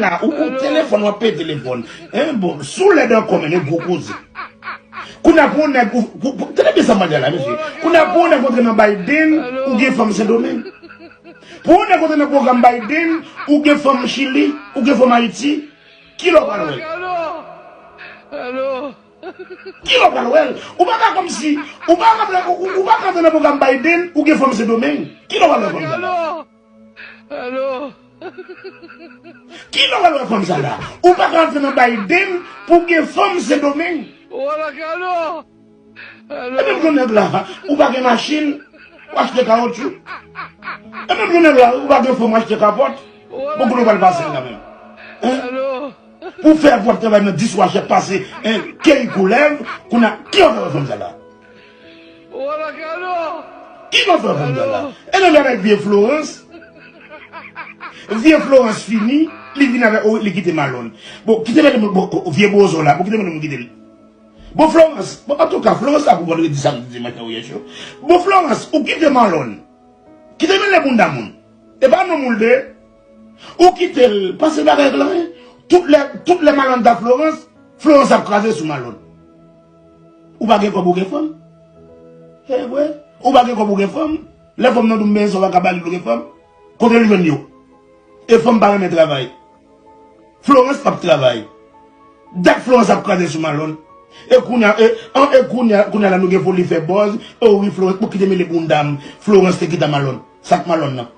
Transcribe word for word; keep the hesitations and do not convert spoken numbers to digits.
la, ou, ou telefòn, w ap peye telefòn. Hein, bon, sou lèd ankò, men, gwo koze. Kounye a pou yon nèg, ou, pou, pou, tande byen sa m pral di a la, mesye. Kounye a pou yon nèg antre nan Biden, ou gen fanm Sendomeng. Pou yon nèg antre nan pwogram Biden, ou gen fanm Chili, ou gen fanm Ayiti. Ki lè w pral wè l? Ki lè w pral wè l? Ou pa ka kòmsi, ou pa ka, ou, ou, ou pa ka antre nan pwogram Biden, ou gen fanm Sendomeng. Ki lè w pral wè fanm sa la? Ki lè w pral wè fanm sa la? Ou pa ka antre nan Biden pou gen fanm Sendomeng. E menm jan nèg la, ou pa gen machin, ou achte kawotchou. E menm jan nèg la, ou pa gen fanm, ou achte kapòt. Bon, kote w pral pase l la menm? Hein? Pou fè pou w ap travay nan dis wachè pase, hein, keyi koulèv, kounye a, ki lè w pral wè fanm sa la? Ki lè w pral wè fanm sa la? E menm jan avèk vye Florence. Vye Florence fini, li vin avèk, oh, li kite Malòn. Bon, kite mete, bon, oh, vye bozo la, bon, kite mete moun kite l. Bon, Florence, bon, antouka, Florence la pou vandredi, samdi, dimanch nan Ouyèch yo. Bon, Florence, ou kite Malòn. Kite mele bounda moun. E pa nonm ou l te ye. Ou kite l, pase bagay ak l anyen. Tout lè, tout lè Malòn ta Florence, Florence ap kraze sou Malòn. Ou pa gen kòb, ou gen fanm. E vre. Ou pa gen kòb, ou gen fanm. Lè fanm nan di w m benyen san w pa ka ba li, ou gen fanm. Kote l jwenn yo? E fanm pa renmen travay. Florence p ap travay. Dat Florence ap kraze sou Malòn. E kounye a, e, an, e kounye a, kounye a la nou gen foli fè buzz. O wi, Florence, pou kite mele bounda m. Florence te kite Malòn. Sa k Malòn nan?